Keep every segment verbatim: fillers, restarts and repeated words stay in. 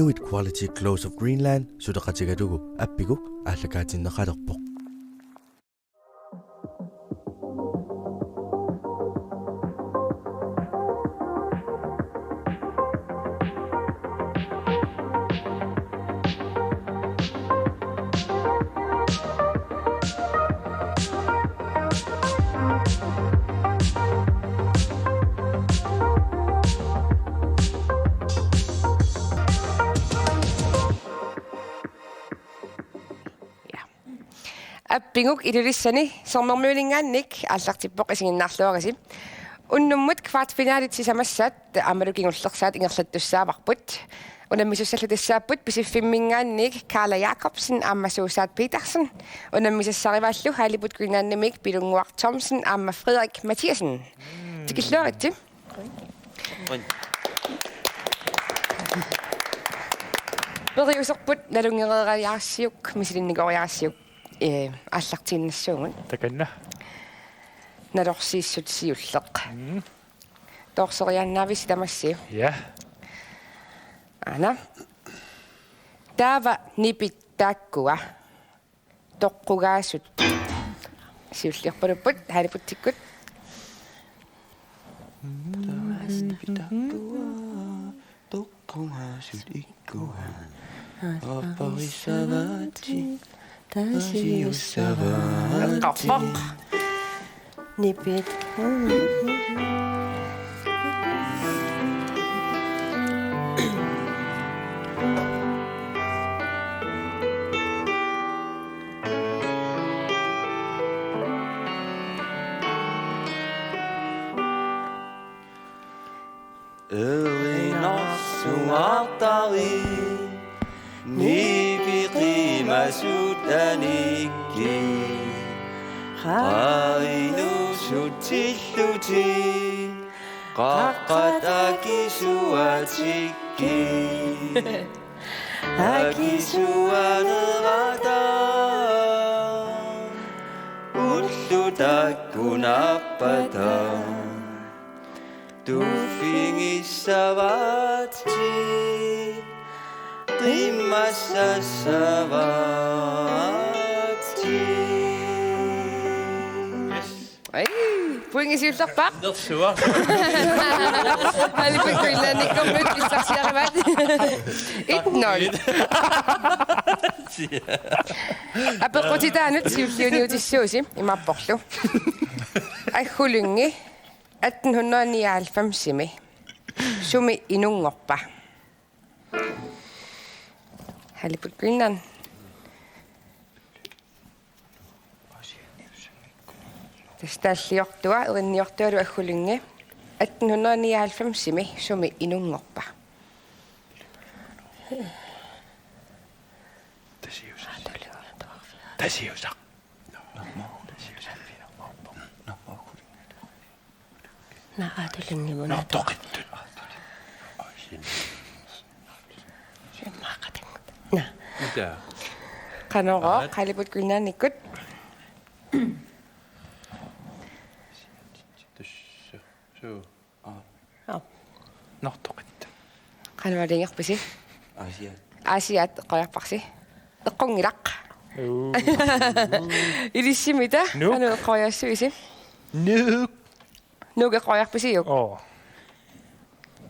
Inuit Quality Clothes of Greenland suleqatigalugu Appiguk aallakaatinneqalerpoq. Ja. Appiguk Ilulissani Sermermiuninngaanniit aallartippoq, isiginnaarluarisi. Unnummut kvartfinalit sisamassaat aammalu kingullersaat ingerlattussaavarput. Unammisussallu tassaapput Pisiffimminngaanniit Karla Jakobsen aamma Suusaat Petersen. Unammisassarivaallu Halibut Greenlandimiit Pilunnguaq Thomsen aamma Frederik Mathiassen. Tikilluaritsi. Periuserput nalunngereeriarsiuk, misilinnikooriarsiuk, eh, aallartiinnassuugut. Takanna. Nalorsiissut siulleq. Mm. Toorseriaannaavissi tamassi? Ja. Aana. Taava nipit taakkua toqqugaasut. Siulliorpalupput, Halibutsikkut. Toqqugaasut ikkua. Apparissavaatsi. Taasiussavaatsi. Eqqorpoq. Nipit. Erinarsuartari nipiqimasut anikkit. Qainusutsillutit qaqqat akisuatikkit. Akisuanerata ullut taakku nappata. Tuffigissavaatsi, qimmassassavaatsi. Ai, pointi siullerpaaq. Nersuaq. Halibut Greenlandikkormiut pissarsiarivaat. Et nul. Apeqqutitaanut siulliuniutissuusi imaapporlu. Aggu Lynge atten hundrede nioghalvfemsimi sumi inunngorpa? Halibut Greenland. Tassa taalliortua, erinniortualu Aggu Lynge. Atten hundrede nioghalvfemsimi sumi inunngorpa? Tasiusaq. Tasiusaq. Naa, Aatu Lyngimut. Naa, toqittut. Immaqa taanna. Naa. Ita. Qanoq, aat. Halibut Greenlandikkut. Tussa. Suu. Aap. Aap. Naa, toqittut. Qanoq aalajangerpisi? Aasiaat. Aasiaat eqqoriarparsi. Eqqunngilaq. Uu. Ilissi Mita? Nuuk. Qanoq eqqoriassavisi? Nuuk. Nuuk eqqoriarpisiuk? Oo.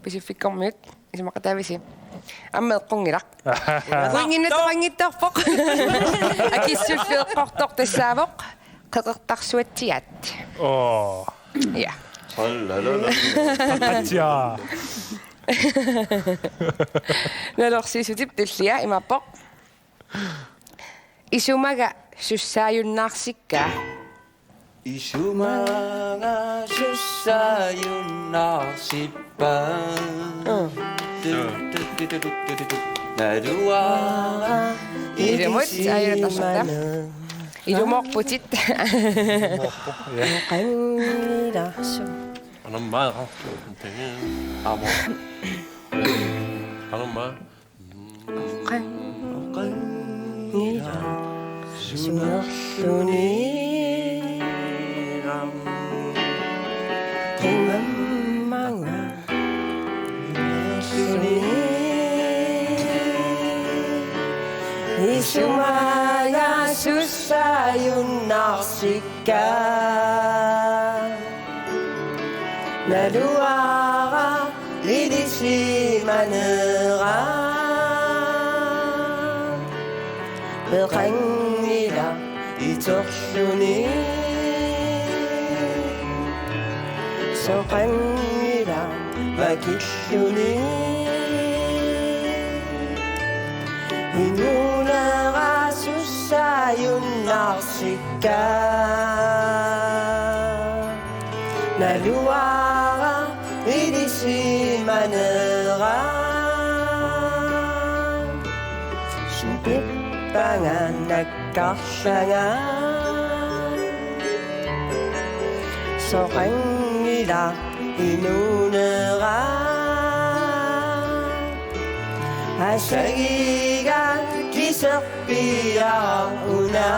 Pisiffikkormiut isumaqataavisi? Aamma eqqunngilaq. Pointinnut toqanngitsoorpoq. Akissullu eqqortoq tassaavoq Qeqertarsuatsiaat. Oo. Ja. Qaqqatsiaq. Nalorsiissutip tullia imaappoq: Isumaga sussaajunnaarsikkaa. Isumaga sussaajunnaarsippa. Mm. Naluara. Ilumut, aajuna tassarta. Ilumoorputit. Qangilarsu. Anormaa. Aamo. Anormaa. Qanngila sunerluni. Qimammanga sunerluni. Sumaasussaajunnaarsikka. Naluara ilisimanera. Peqanngilaq itorluni. Soqanngilaq makilluni. Inuunera sussaajunnaarsikka. Naluara ilisimanera. Supippanga nakkarlanga. Soqanngilaq inuunera. Asagiga kiserpiaq una.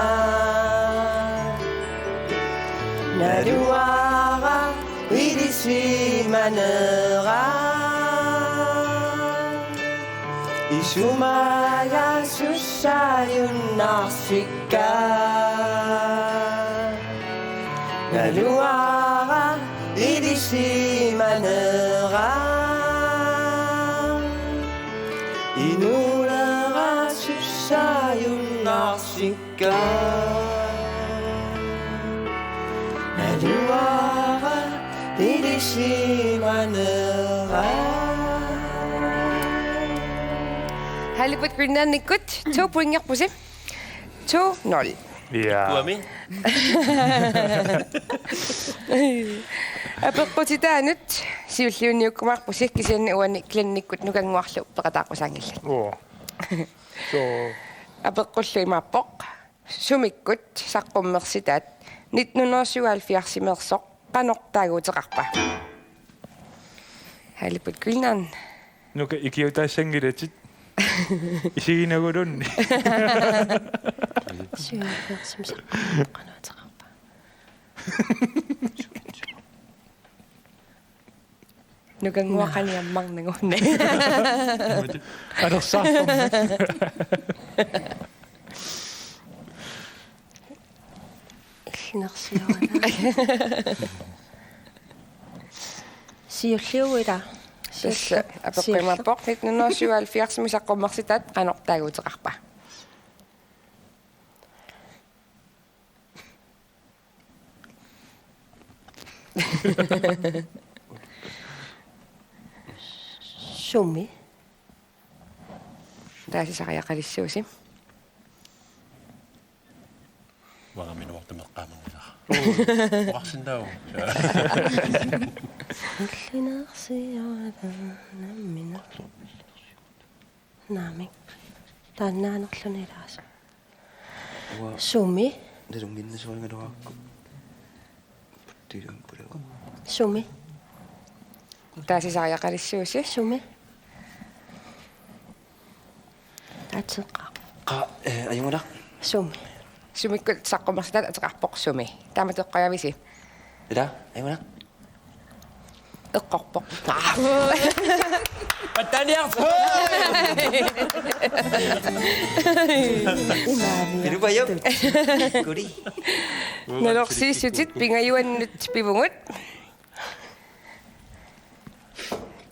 Naluara ilisimanera. Isumaasussaajunnaarsikka. Naluara ilisimanera. Inuunera sussaajunnaarsikka. Naluara ilisimanera. Halibut Greenlandikkut to pointiarpusi. To nul. Ja. Tuami. Apeqqutitaanut siulliunniukkumaarpusi, kisianni uani Glennikkut Nukannguarlu peqataaqqusaanngillat. Oo. So. Apeqqullu imaappoq: Sumikkut saqqummersitaat nitten hundrede syvoghalvfjerds-imeersoq qanoq taaguuteqarpa? Halibut Greenland. Nuka, ikiuutaassanngilatit. Isiginaguluunniit. Syvoghalvfjerds-imeersoq qanoq taaguuteqarpa? Nukannguaq qaniammarnagu. Alersaartormi. Illinersiorana. Siulliuit ila. Tassa apeqqut imaappoq: nitten hundrede syvoghalvfjerds-imi saqqummersitaat qanoq taaguuteqarpa? Sumi? Taasisariaqalissuusi. Uanga minuartumik eqqaamanngilaq. Oqarsinnaavoq. Illinersiorana nammineq. Naamik. Taannaanerluni ilaasoq. Uanga sumi? Nalunnginnasuugaluarukku. Puttilumpulava. Sumi? Taasisariaqalissuusi. Sumi? Taatseqqaaq. Qa, eh, ajunngilaq. Sumi? Sumikkut saqqummersitaat ateqarpoq sumi? Taama eqqajavisi? Ila, ajunngilaq. Eqqorpoq. Pattaaniartoq. Imaaviartut. Pilupajap. Kuli. Nalorsiissutit pingajuannut pivugut.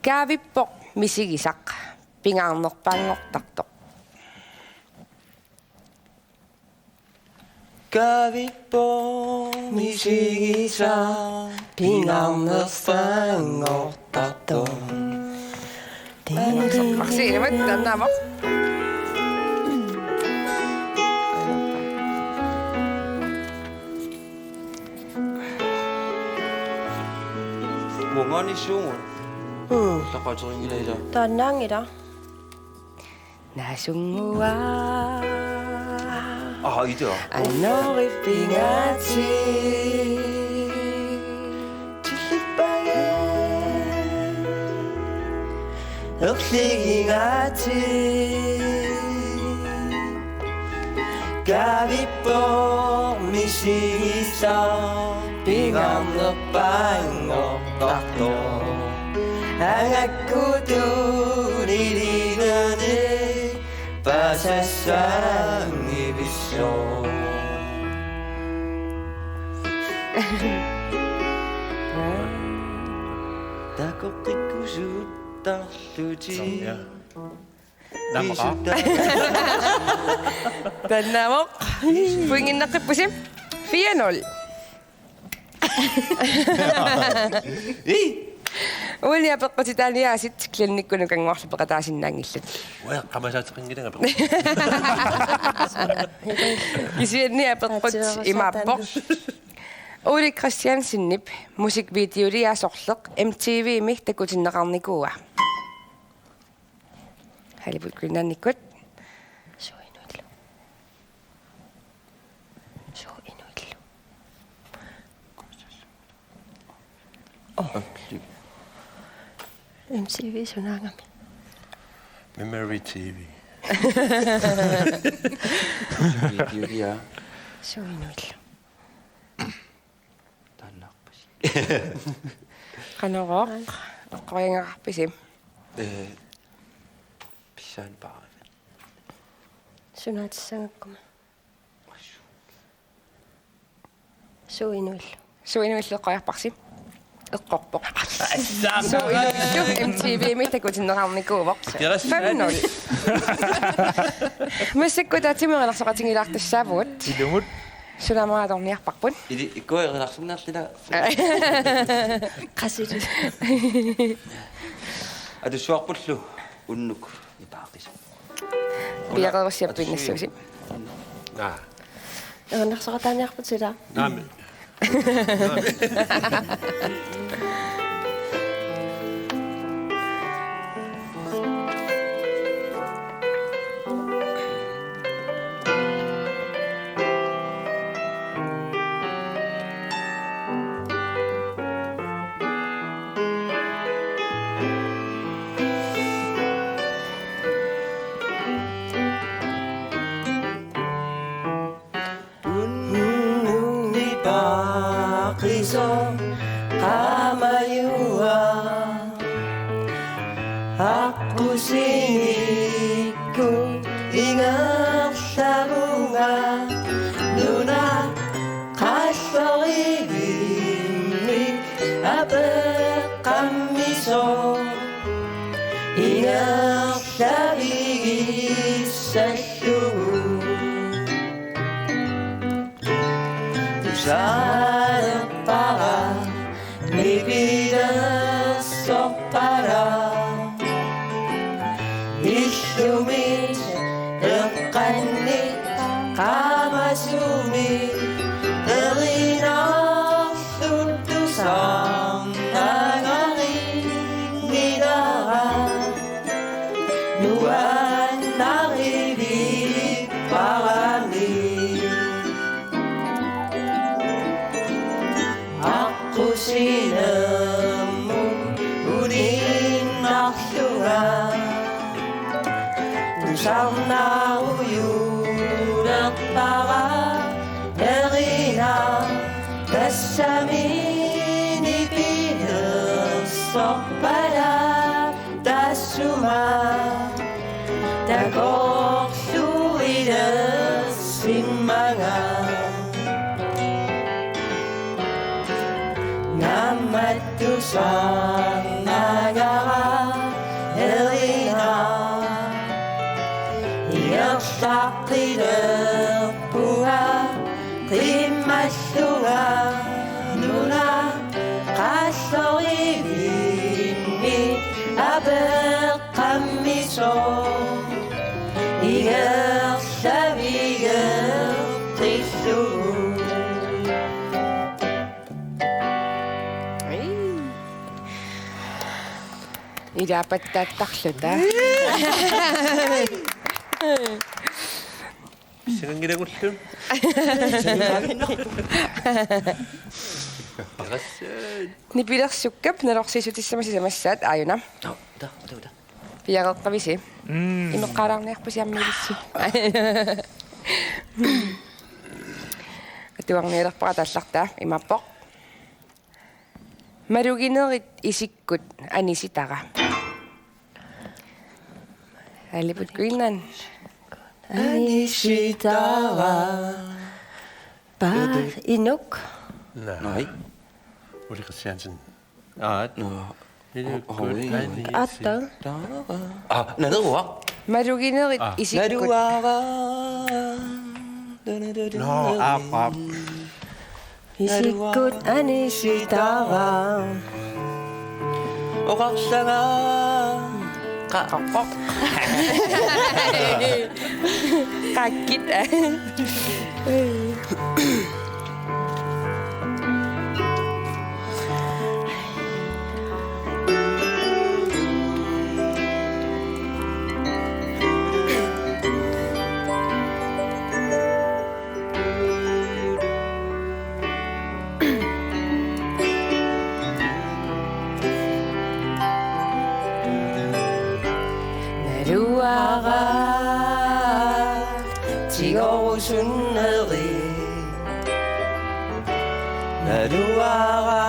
Kaavippoq misigisaq, pingaarnerpaanngortartoq. Kaavippoq misigisaq, pingaarnerpaanngortartoq. Amerlasoorparsi ilumut taannaavoq. Uangaannissuugut. Mm. Taqaterinngilaila. Taannaanngilaq. Naasunnguaq. Aa, ita. Anorippingaatsi. Tillippage. Erligingaatsi. Kaavippoq misigisaq, pingaarnerpaanngortartoq. Angakkutut ilinerni Sassaangivissoq. Takoqqikkusuttarlutik. Naamaqaaq. Taannaavoq. Pointinnaqqippusi. Fire nul. Ii. Uani apeqqutitaani aasiit Glennikkunut kannguarlu peqataasinnaanngillat. Uanga qamasaateqanngilanga apeqqut. Kisianni apeqqut imaappoq. Ole Christiansenip musikvideoliaa sorleq M T V-mi takutinneqarnikuua. Hollywood Greenlandikkut. Suu inuillu. Suu inuillu. Oh. M T V sunaagami. Memory T V. Videolia. Suu inuillu. Taannarpasi. Qanorooq. Oqqoriangaarpisi? Ee, pissaanpaarina. Sunaatissagakkuma. Suu inuillu. Suu inuillu eqqoriarparsi. Eqqorpoq. Suu inuillu M T V-mi takutinneqarnikuuvoq. Fem nul. Massakkut ataatsimoornersoqatigilaartussaavugut. Ilumut. Suna aamma atorniarparput. Ili, ikkui erinarsinnaallila. Qasili. Atussuarpullu unnuk nipaaqisoq. Piareerussiappinnassuusi. Aa. Erinarsoqataaniarput sila. Naamik. Unnuk nipaaqisoq qamajuaa. Aqqusinikkut ingerlavunga nuna qallorivimmik apeqqammisoq ingerlavigissallugu. Tusaalerpara nipilersorpara. Illumi eqqanni qamasumi erinarlu tusarnaarinngilara. Nuannarivipparami. Aqqusinermut uninnarlunga tusarnaarujulerpara. Erinaq tassami nipilersorpara. Taassuma takorluuilersimmanga. Naammattusaarnagara erinaq ingerlaqqilerpunga. Qimmallunga nuna qallorivimmi apeqqammisoq ingerlavigeqqillugu. Ilaapattaattarluta. Pissanganngilagullu. Nipilersukkap nalorsiissutissamut sisamassaat, Aajuna. Tau, tau, tau, tau. Piareeqqavisi? Mm. Imeqqaalaarniarpusi aamma ilissi. Atuarnialerpara taallartaa, imaappoq. Maluginerit isikkut anisitara. Hollywood Greenland. Anisitara. Baa, Inuk. Nej. Ole Christiansen. Aat. Nå. Inukkut. Oi. Anisitara. Aa, naluara. Maluginerit. Aa. Isikkut. Naluara. Nå, aap, aap. Isikkut anisitara. Oqarlanga. Qa-, qa-, qa-. Qakkit. Naluara tigorusunneri. Naluara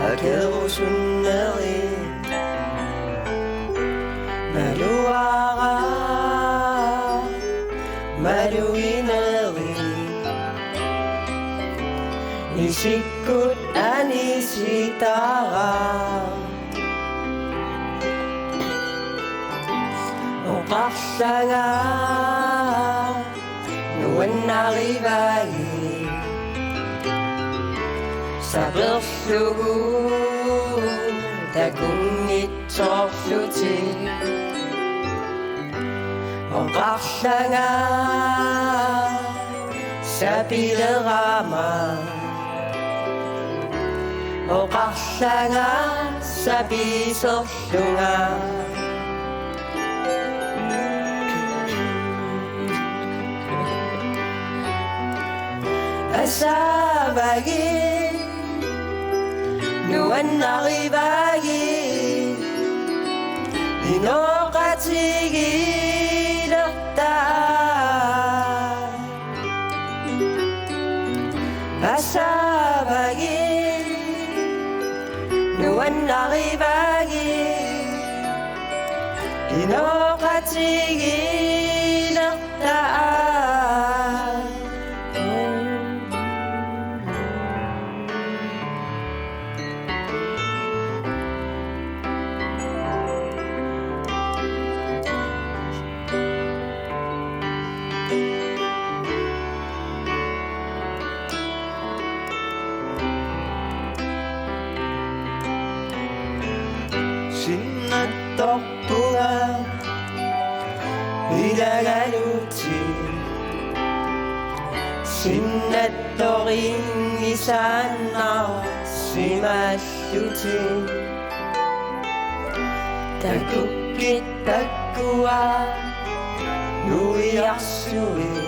akerusunneri. Naluara maluginerit. Isikkut anisitara. Oqarlanga nuannarivagit. Saperlugu takunngitsoorlutit. Oqarlanga sapilerama. Oqarlanga sapiserlunga. Asavagit, nuannarivagit, inoqatigilerta. Asavagit, nuannarivagit, inoqatigilerta. Sinnattorpunga ilagalutit, sinnattorinngissannarsimallutit. Takukkit takkua nuiarsuit,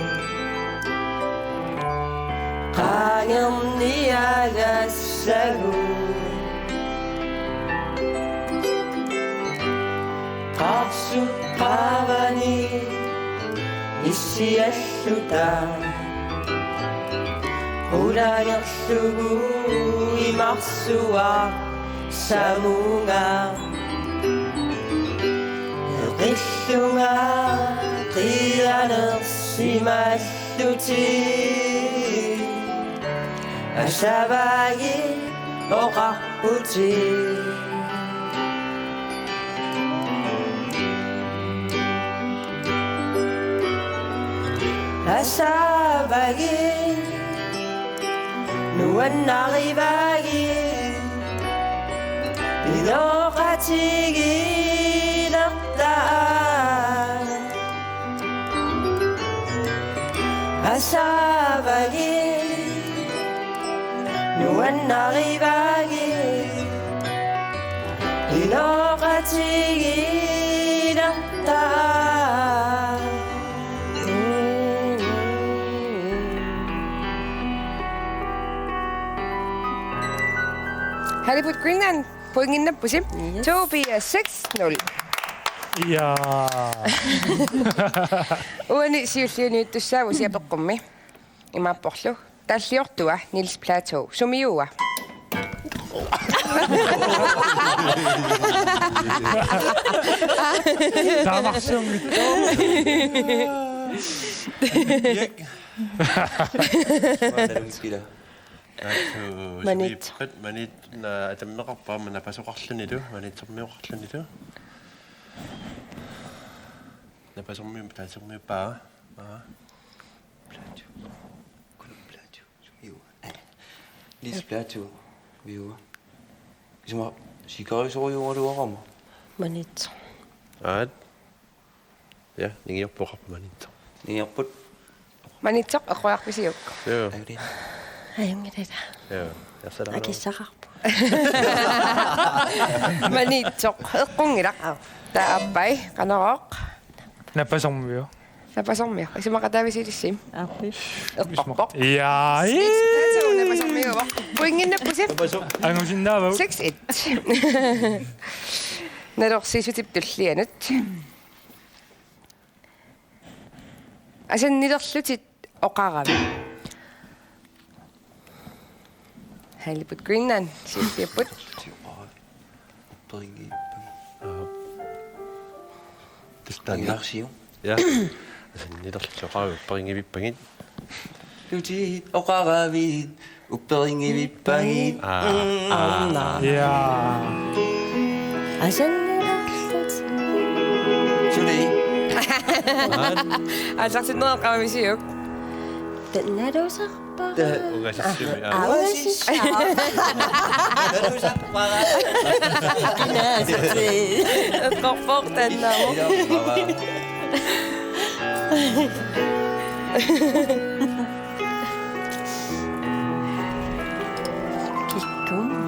qaangerniagassagut. Qarsut qaavani issialluta, qulagerlugu imarsuaq samunga. Eqillunga qianersimallutit, asavagit oqarputit. Asavagit, nuannarivagit, inoqatigilerta. Asavagit, nuannarivagit, inoqatigilerta. Hollywood Greenland, pointinnappusi. Yes. To bliver seks nul. Ja. Uani siulliunniuttussaavoq usiapeqqummi. Imaapporlu. Talliortua Niels Platou. Sumiua? Tamarsiorngitsoq. Manit. Manit, na, atammeqarpa, aamma napasoqarlunilu, Maniitsormioqarlunilu. Napasormiu-, taassormiuppaa. Aa. Plato. Kuna Plato. Io. Lis Plato. Viua. Isuma sikarisorujuugaluarama. Maniitsoq. Aat. Ja, ningiorpoq Maniitsoq. Ningiorput. Maniitsoq, eqquarpisiuk? Ja. Aulin. Ajunngilaq. Ja. Ja, salaam. Akissaqarpoq. Maniitsoq, eqqunngilaq. Taava aappai, Qanorooq. Napasormiu. Napasormiu. Isumaqataavisi ilissi? Aappi. Eqqorpoq. Ja, ii. Napasormiuvoq. Pointinnappusi. Angusinnaavavut. Seks et. Nalorsiissutip tullianut. Asannilerlutit oqaravit. Halibut Greenland, siulliupput. Tassa taanna. Ingarsiu. Ja. Asannilerlutit oqaravit upperinngivippagit. Lutit oqaravit upperinngivippagit. Aa, aa, aa. Ja. Asannilerlutit. Suli. Aallartinneqarpisiuk? Nalusarpara. Ungasissumi, aa. Aa, ungasissumi. Nalusarpara. Qinaasutsi. Eqqorpoq taanna. Kikkuma.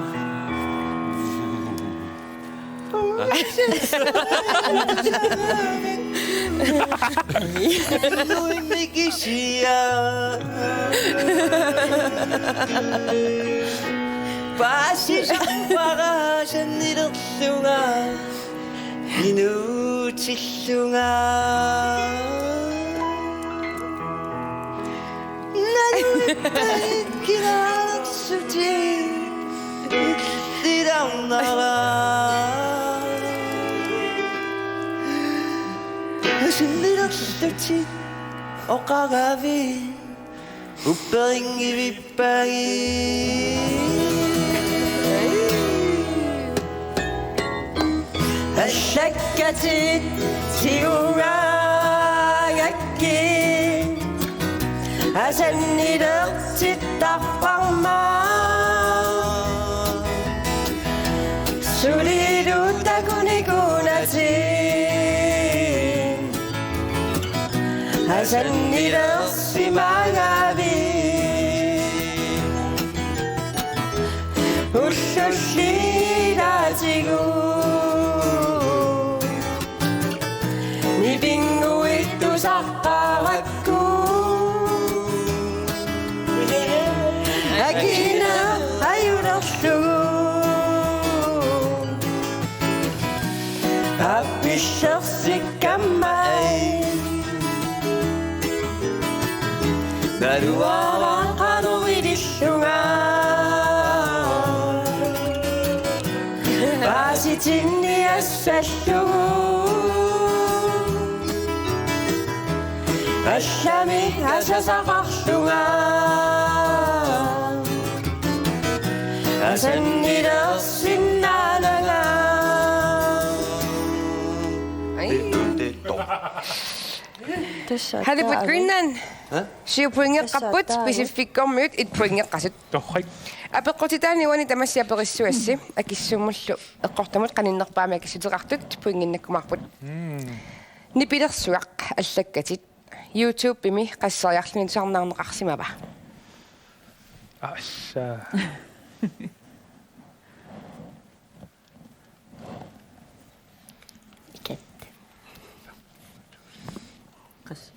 Mikisia. Paasisarpara asannilerlunga. Minuutillunga. Naluippagit kinaarsutit illilarnara. Asannilerlutit oqaravit upperinngivippagit. Allakkatit tigugaangakkit asannilertittarparma. Sulilu takunikuunatit asannilersimagavit. Ullulli ilaatigut nipinnguit tusarparakku. Akineq ajulerlugu appillersikkammat. Naluara qanoq ilillunga paasitinniassallugu. Allamik asasaqarlunga asannilersinnaananga. Ai. Tassa Halibut taava. Greenland. Hæ? Syv pointeqarput, Tassa taava. Pisiffikkormiut et pointeqasut. Torrak. Apeqqutitaanik uani tamassi aperissuassi, akissummullu eqqortumut qaninnerpaamik akissuteqartut pointinnakkumaarput. Mm. Nipilersuaq allakkatit. YouTube-imi qasseriarluni tusarnaarneqarsimava? Assa. Ikat. Kas-,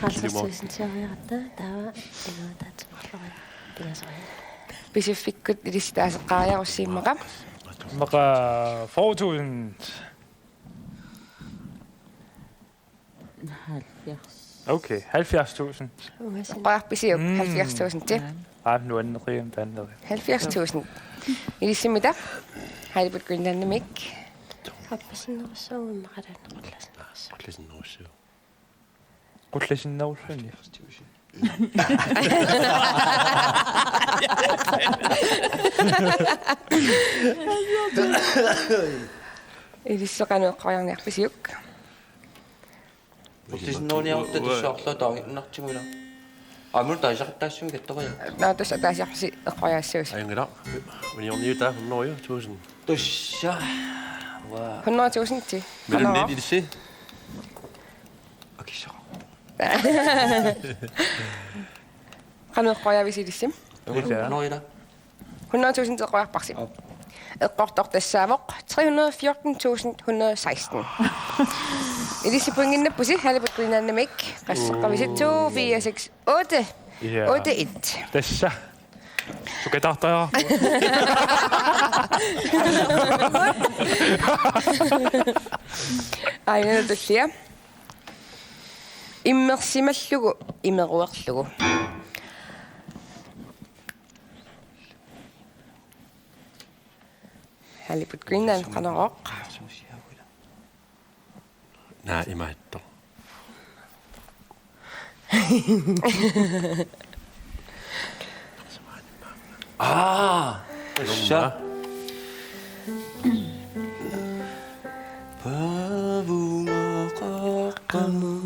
halvtreds tusind seriaratta, taava iluataatsimarlunga pingasoriarlugu. Pisiffikkut ilissi taaseqqaariarussiuk immaqa? Immaqa fyrre tusind. Halvfjerds. Okay, halvfjerds tusind. Eqqoriarpisiuk? Mm. Halvfjerds tusind. Aap, nuanneqigami taanneri. Halvfjerds tusind. Ilissimmita? Halibut Greenlandimik. Appasinnerussuummaqalaanneqarlas. Qullasinnerussuuvoq. Qullasinnerussuuvoq. Ilissi qanoq eqqoriarniarpisiuk? Qullasinneruniarutta tussaarluta taanginnartigula. Aamma taasaqattaassuunga kattoria. Naa, tassa ataasiarsi eqqoriassavasi. Ajunngilaq. Uniorniutaa hundrede tusind. Tussa. Waa. Hundrede tusind ti. Mellemniit ilissi. Akissaq. Qanoq eqqoriavisi ilissi? Hundrede tusind eqqoriarparsi. Aap. Eqqortoq tassaavoq tre hundrede fjorten tusind hundrede seksten. Ilissi pointinnappusi, Halibut Greenlandimik. Qasseqqavisi? To, fire, seks, otte. Ja. Otte, et. Tassa. Sukataartariaqarpoq. Aajuna tullia. Immersimallugu, imeruerlugu. Halibut Greenland, Qanorooq? Naa, imaattoq. Aa, tassa. Paavunga qaqqamut.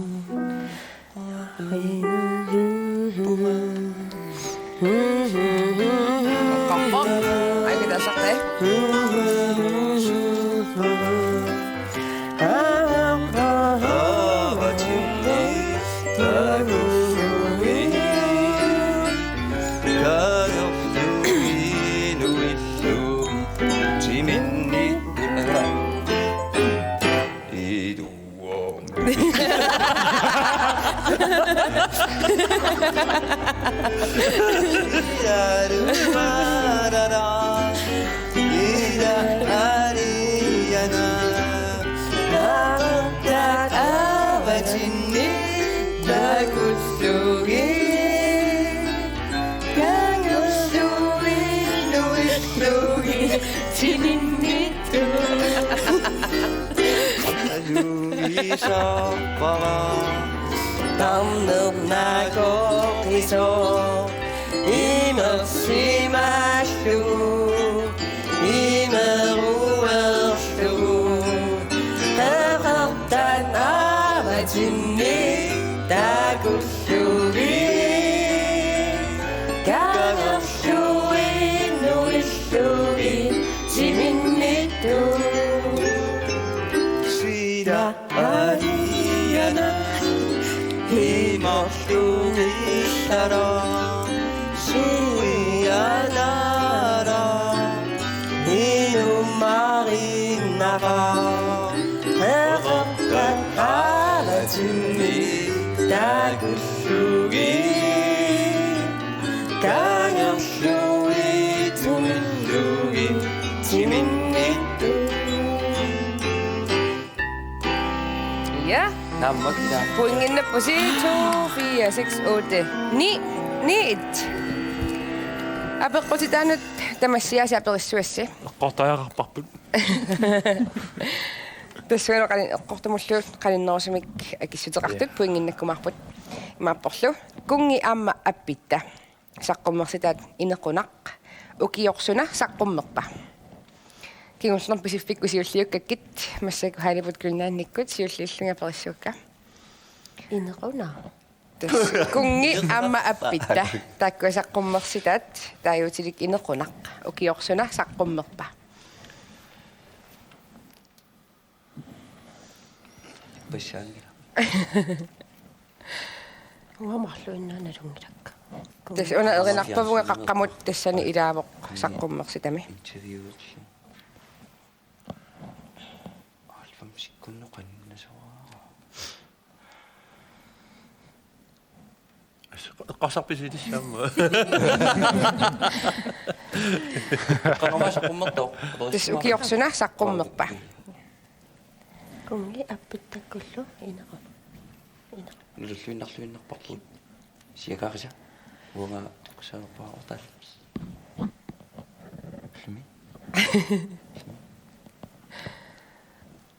Alugisarpara tarnernakoqisoq imersimallugu imeruerlugu qeqertat avatinni takullugit kangerlugit nuillugit timinnittunik. Sila aliana imerlugilara suianara inumarinnara qeqertat avatinni takullugit kangerlugit tumillugit timinnittunik. Ja. Naammakkila. Pointinnappusi to, fire, seks, otte, ni, ni, et. Apeqqutitaanut tamassi aasiit aperissavassi. Eqqortariaqarparput. Tassunga qali-, eqqortumullu qaninnerusumik akissuteqartut, ja, pointinnakkumaarput. Imaapporlu: Kunngi aamma appitta. Saqqummersitaat Inequnaq. Ukioq suna saqqummerpa? Kingullermik Pisiffikkut siulliukkakkit, massakkut Halibut Greenlandikkut siulliullugit aperissavakka. Inequnaq. Tassa kunngi aamma appitta. Taakkua saqqummersitaat, taagutilik Inequnaq. Ukioq suna saqqummerpa? Passaanngilaq. Uanga marluinnaq nalunngilakka. Tassa una erinarpavunga qaqqamut tassani ilaavoq saqqummersitami. Interviewillu. Halvfemsikkunnu qannasoraa. Eqqarsarpisi ilissi aamma? Qanormaa saqqummertoq? Tassa ukioq suna saqqummerpa? Kunngi appittakkullu Inequ-, Inequ-, Nululluinnarluinnarparput. Siakaarisa. Uanga takussaavara otteoghalvfems. Lumi.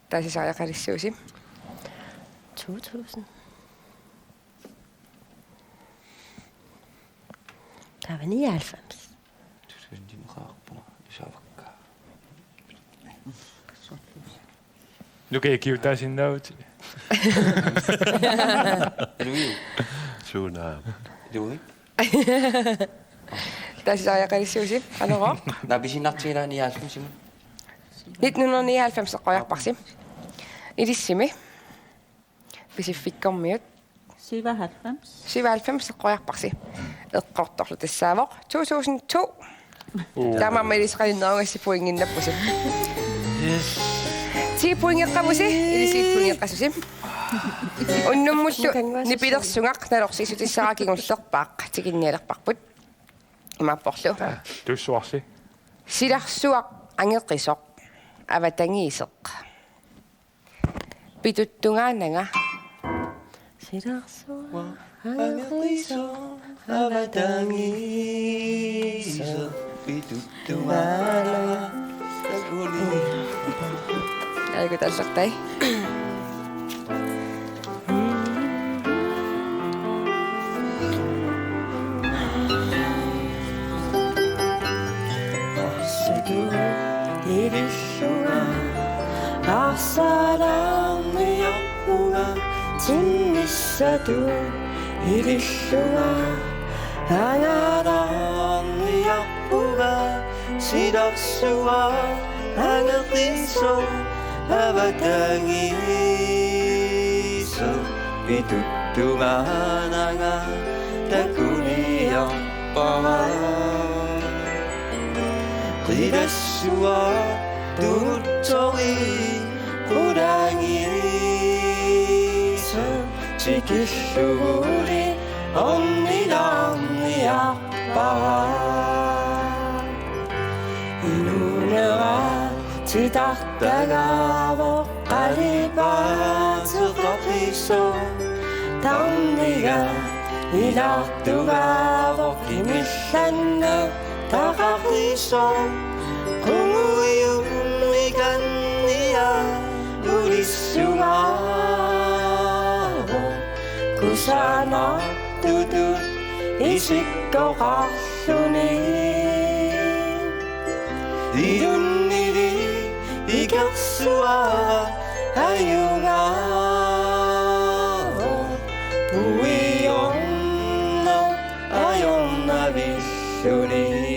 Taasisariaqalissuusi. To tusind. Taava nioghalvfems. Tusind, de må have på. Det er så vakkert. Nu kan jeg give dig sin note. Er du i? Suna. Du, ikke? Taasisariaqalissuusi, qanoq? Naa, pisinnartigilaarniarsimut. Nitten hundrede nioghalvfems eqqoriarparsi. Ilissimi. Pisiffikkormiut. Syvoghalvfems. Syvoghalvfems eqqoriarparsi. Eqqortorlu tassaavoq to tusind to. Uh. Taamaammat ilissi qaninnerugassi pointinnappusi. Yes. Ti pointeqqavusi, ilissi pointeqqasusi. Unnummullu nipilersugaq nalorsiissutissara kingullerpaaq tikinnialerparput. Imaapporlu. Tussuarsi. Silarsuaq angeqisoq avatangiiseq. Pituttungaananga. Silarsuaq angeqisoq avatangiiseq. Pituttungaananga. Aiku tallertai. Ilillunga arsalaarniarpunga tinnissatut, ilillunga angalaarniarpunga silarsuaq angeqisoq avatangiisoq, pituttungaananga takuniarpara. Qilassuaq tungutsoq qulaangiisoq tikilluguli ornilaarniarpara. Inuunera titartagaavoq qalipaateqaqisoq tarniga ilaartugaavoq imillanneq taqaqisoq qungujumikanniaq ulissugaavoq kusanartutut isikkoqarluni. Ilunnili ikersuara ajugaavoq puiorneq ajornavilluni.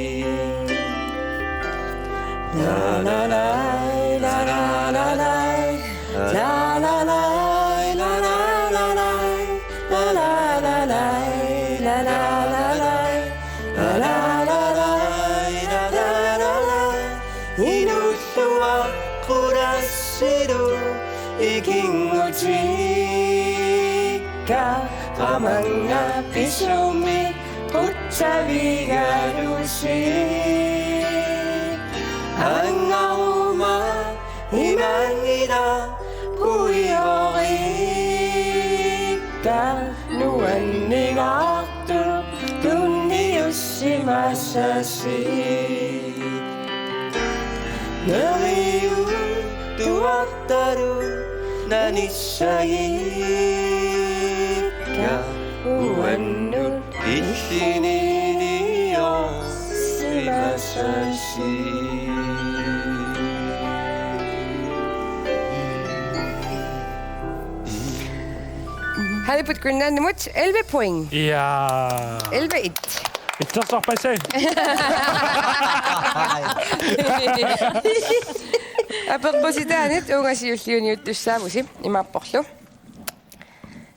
La la lai, la la la lai, la la lai, la la la lai, la la la lai, la la la lai, la la la lai, la la la lai. Inuulluaqqulassilu ikinngutikka qamannga pisumik qutsavigalusi. Angaruma imanngilaq puiorikka nuanningaartut tunniussimassasi. Neriutuartalu nanissagikka uannut illiniliorsimassasi. Halibut Greenlandimut elleve point. Ja. Elleve et. Itsersorpassi. Apeqqusitaanit uunga siulliuniuttussaavusi imaapporlu: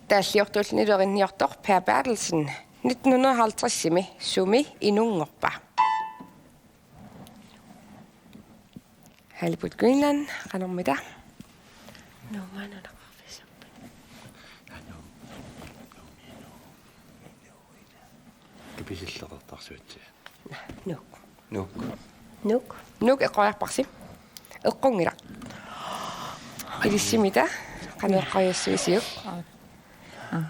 Taalliortuullunilu erinniortoq Per Berthelsen nitten hundrede og halvtredsimi sumi inunngorpa? Halibut Greenland, qanormita? Nuummut nunaqarfissarput. Kapisilleqartarsuatsi. Nuuk. Nuuk. Nuuk. Nuuk eqqoriarparsi. Eqqunngilaq. Ilissimita, qanoq eqqoriassuisiuk? Ah,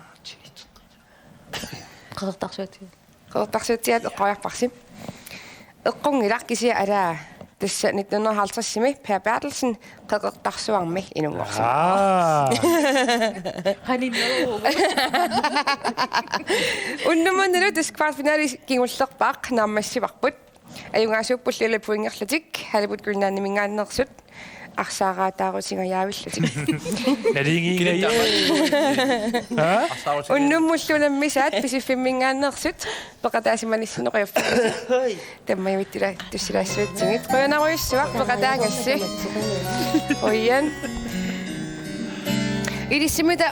Qeqertarsuatsiaat. Qeqertarsuatsiaat eqqoriarparsi. Eqqunngilaq kisianni alaa tassa nitten hundrede og halvtredsimi Per Berthelsen Qeqertarsuarmi inunngorsimavoq. Aa. Qaninnoorugut. Unnummannalu tassa kvartfinali kingullerpaaq naammassivarput. Ajugaasuuppullu ilaa pointerlutik Halibut Greenlandiminngaanneersut arsaaraataarutinngajavillutik. Naligiinngilaq. Ha? Unnummullu unammisaat Pisiffimminngaanneersut peqataasimanissinneq qujaffik. Tammavitsila tussilaassuutsigit. Qujanarujussuaq peqataagassi. Qujan. Ilissimmita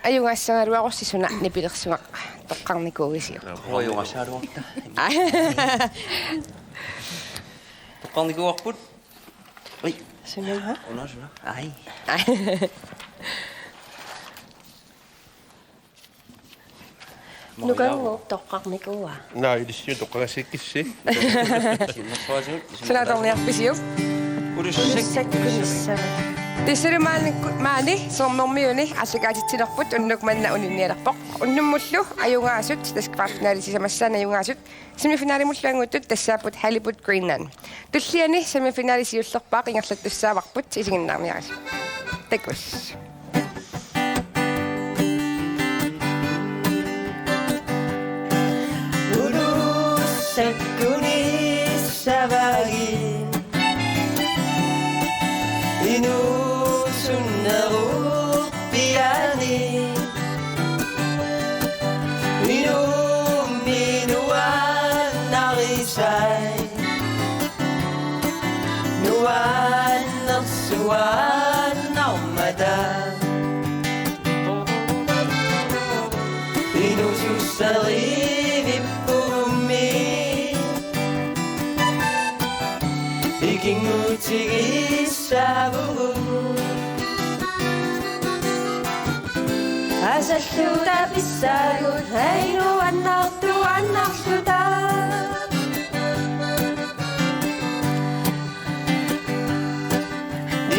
ajugaassagaluarussi suna nipilersunga toqqarnikuuisiuk. Ajugassagaluarta. Toqqarnikuuarput. Ui. Suna. Una suna. Ai. Nukannguup toqqarnikuuaa. Naa, ilissinnut toqqagassikkissi. Suna atorniarpisiuk? Ulussak. Ulussak kunissava. Tassalu maani, maani sermermiuni aallakaatitsinerput unnuk manna uninnialerpoq. Unnummullu ajugaasut, tassa kvartfinali sisamassaani ajugaasut, semifinalimullu anguttut tassaapput Halibut Greenland. Tulliani semifinali siullerpaaq ingerlattussaavarput, isiginnaarniarisi. Takuss. Ulussak kunissavagit inuusunnerup piani. Inummik nuannarisai. Nuannersuannarmata. Inuususserivippugummi. Ikinngutigissavugut. Asalluta pissaagut, ai nuannartuannarluta.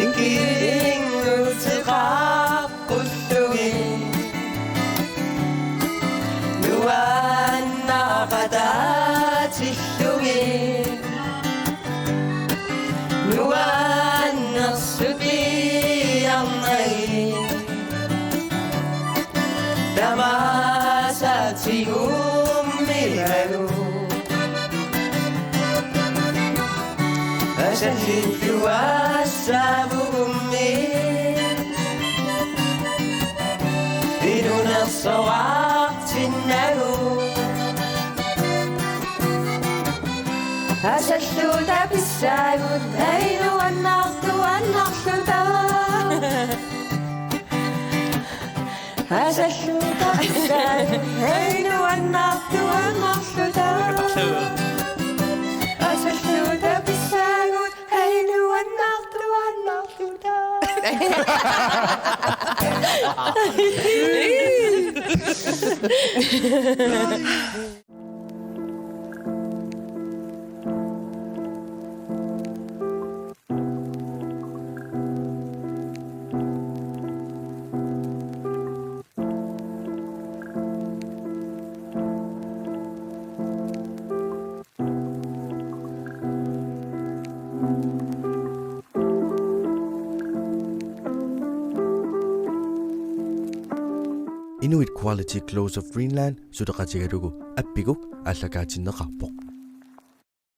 Ikinnguteqaqqullugit. Nuannaqataatillugit. Nuannersut piiarnagit. Tamaasa tigummigalugu. Asalluassavugummi. Inuunersoraartinnagu. Asalluta pissaagut, ai nuannartuannarluta. Asalluta pissaagut, ai nuannartuannarluta. Asalluta pissaagut, ai nuannartuannarluta. Inuit Quality Clothes of Greenland suleqatigalugu appiguk aallakaatinneqarpoq.